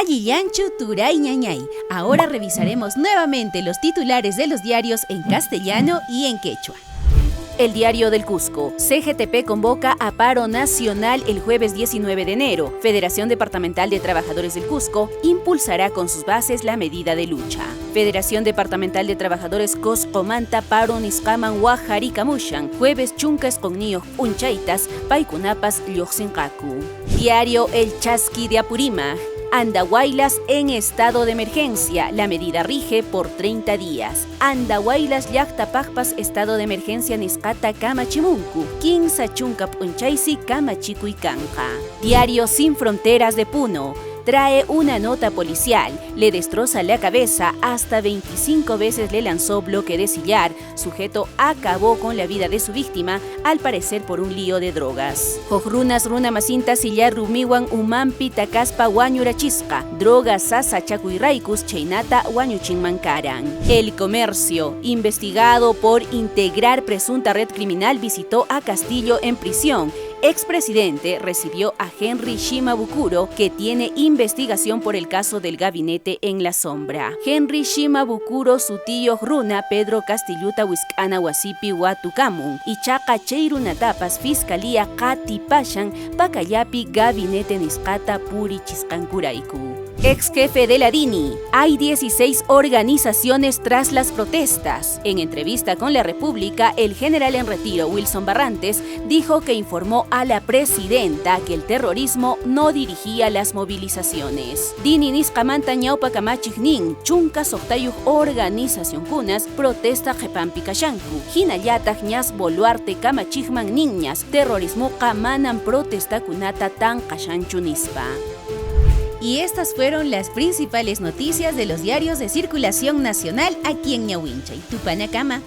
Allillanchu turay ñañay. Ahora revisaremos nuevamente los titulares de los diarios en castellano y en quechua. El Diario del Cusco. CGTP convoca a paro nacional el jueves 19 de enero. Federación Departamental de Trabajadores del Cusco impulsará con sus bases la medida de lucha. Federación Departamental de Trabajadores Qosqomanta paro nisqaman waqharikamushan. Jueves 19 p'unchaytas paykunapas lluqsinqaku. Diario El Chasqui de Apurímac. Andahuaylas en estado de emergencia. La medida rige por 30 días. Andahuaylas llaqtapaqpas estado de emergencia nisqata kamachimunku. 30 p'unchaysi kamachikuy kanqa. Diario Sin Fronteras de Puno. Trae una nota policial, le destroza la cabeza, hasta 25 veces le lanzó bloque de sillar. Sujeto acabó con la vida de su víctima, al parecer por un lío de drogas. Huk runas runa masinta sillar rumiwan umanpi takaspa wañurachisqa, droga sasachakuyraykus chaynata wañuchinman karan. El Comercio, investigado por integrar presunta red criminal, visitó a Castillo en prisión. Expresidente recibió a Henry Shimabukuro, que tiene investigación por el caso del gabinete en la sombra. Henry Shimabukuro sutiyuq runa Pedro Castillota wisq'ana wasipi watukamun. Ichaqa chay runatapas fiscalía qatipashan pakallapi gabinete nisqata purichisqankurayku. Ex jefe de la DINI, hay 16 organizaciones tras las protestas. En entrevista con La República, el general en retiro Wilson Barrantes dijo que informó a la presidenta que el terrorismo no dirigía las movilizaciones. DINI nisqamanta ñawpa kamachiq nin, 16 organizacionkunas protesta qhipanpi kashanku. Hinallataq ñas Boluarte kamachiqman ninñas, terrorismoqa manam protestakunata tanqashanchu nispa. Y estas fueron las principales noticias de los diarios de circulación nacional aquí en Ñawinchay. Tupanakama.